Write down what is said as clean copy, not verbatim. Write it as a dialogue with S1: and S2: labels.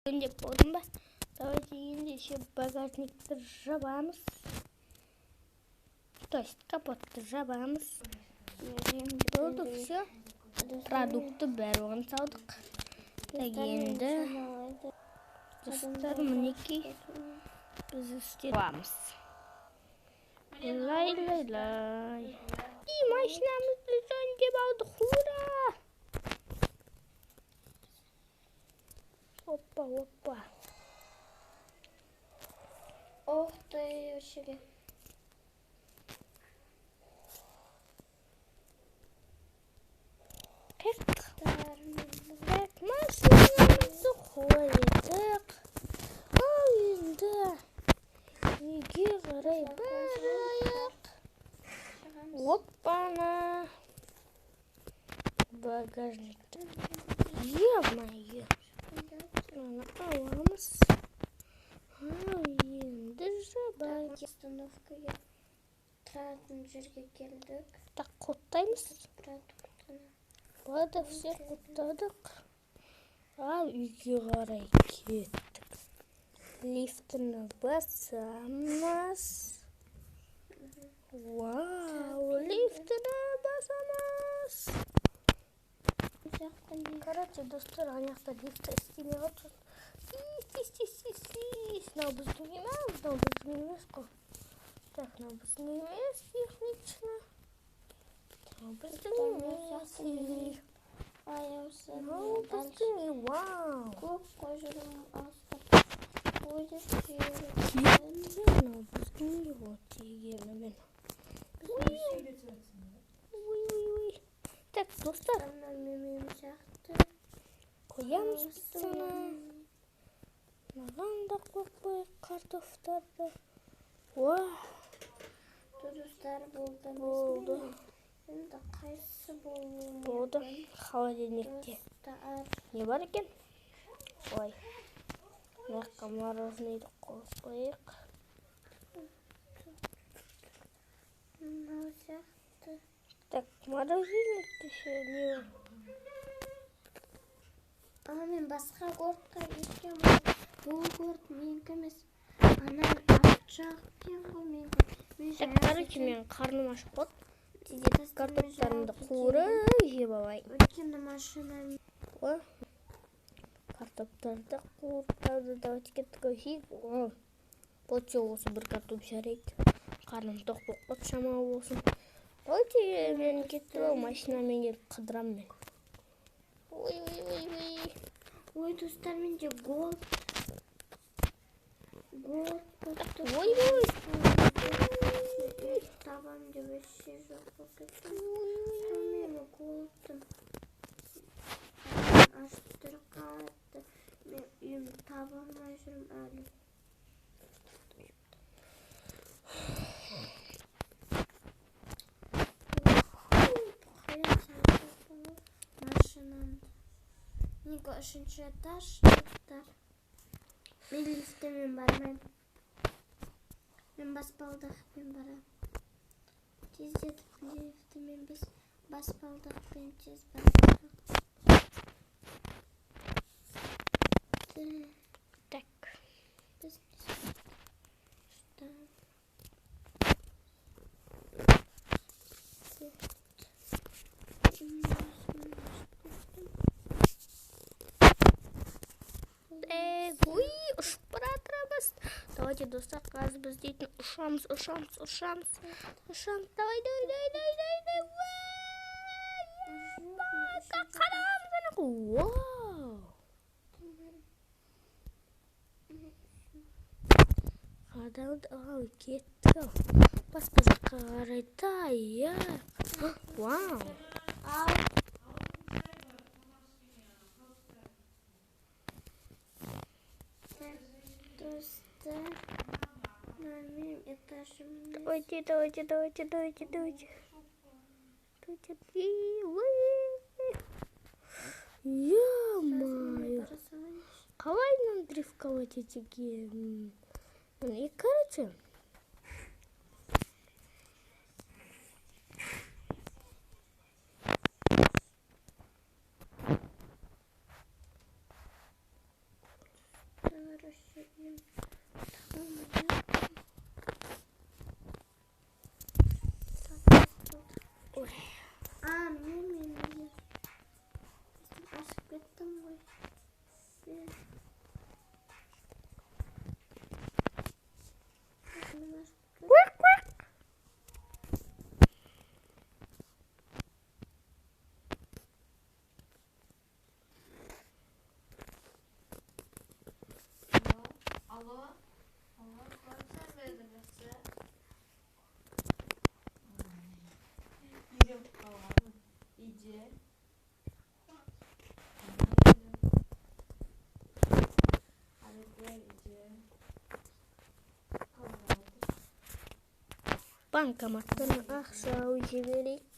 S1: Жөндеп болдым ба? Давайте ендеше багажникті жабамыз. То есть капотты жабамыз. Болды, все. Продукты барлығын салдық. Так, енді достар, мінекей біз істеп. Лай, лай, лай. И машинамызды жөндеп алдық. Ура! Опа, опа.
S2: Ох ты, вообще.
S1: Так, машинамызды қойдық. Ал енді үйге қарай барайық. Оппана. Багажникті. Е-мое. Мынаны аламыз. Ал енді жабайық.
S2: Остановкаға тұратын жерге келдік.
S1: Так, құлыптаймыз.
S2: Продуктыны.
S1: Болады, все, құлыптадық. Ал үйге қарай кеттік. Лифтіні басамыз. Вау, лифтіні басамыз. Короче, достар, ана жақта лифт істемей қалды. Тез, тез, тез, тез. Мынау біздің үй ма? Мынау біздің үй емес қой. Так, мынау біздің үй емес, технично. Мынау біздің үй емес. Мынау біздің үй, вау.
S2: Көп қой жүрім алыстап.
S1: Мынау біздің үй ғой, тегенімен. Ой, ой, ой. Так, достар. Қоямыз пиццаны. Маған да қойып қояйық картофтарды. Уа.
S2: Достар, болды.
S1: Болды.
S2: Енді қайсысы болуы
S1: Болды. Холодильникте не бар екен? Ой. Мына жаққа мороженыйды қойып қояйық.
S2: Мынау сияқты.
S1: Так, морозильникте ше не бар?
S2: А, мен басқа городқа кеткен ғой. Бұл город менікі емес. Ана арт жақ екен ғой менікі. Мен
S1: Так,
S2: жаяу
S1: короче,
S2: кетем.
S1: мен қарным ашып қалды. Тездетіп картоптарымды қуырып жеп алайын.
S2: Өйткені машина
S1: О, картоптарды қуырып тастады. Давайте кеттік. Жейік. О, вот осы бір картоп жарайды. Қарным тоқ болып қалды, шамалы болсын. Давайте мен кеттім ау, машинамен келіп қыдырамын мен. Ой, ой, ой, ой.
S2: Ой, достар, менде голд. Голд болып тұр.
S1: Ой, ой.
S2: Үй табам деп вообще жоқ болып кеттім. Мен голдтым. Ашып тұр қатты. Мен үйімді таба алмай жүрмін әлі. Машинамды. Менікі үшінші этаж, достар. Мен лифтімен бармаймын. Мен баспалдақпен барамын. Тездетіп лифтімен біз баспалдақпен тез барамыз.
S1: Так.
S2: Біз что?
S1: Ой, ұшып бара жатырмыз. Давайте, достар, қазір біз дейтін ұшамыз, ұшамыз, ұшамыз, ұшамыз. Давай, давай, давай, давай, давай, давай. Қарағанымыз ана. Вау. Адамды, ау, кеттік ау. Басқа жаққа қарай таяқ. Вау.
S2: Ау. Достар, менің этажым.
S1: Давайте, давайте, давайте, давайте, давайте. Давайте. Ё-моё. Қалай нам дрифтовать етеген? И, короче,
S2: Короче, үйім таба.
S1: Ой.
S2: А, міне менің үйім. Асып кеттім ғой. Мен асып кеттім.
S1: Куак, куак.
S3: Алло, алло, қалайсың, бәрі жақсы? Үйде қалғанмын, үйде. Үйде қалғанмын.
S1: Банкоматтан ақша алып жіберейік.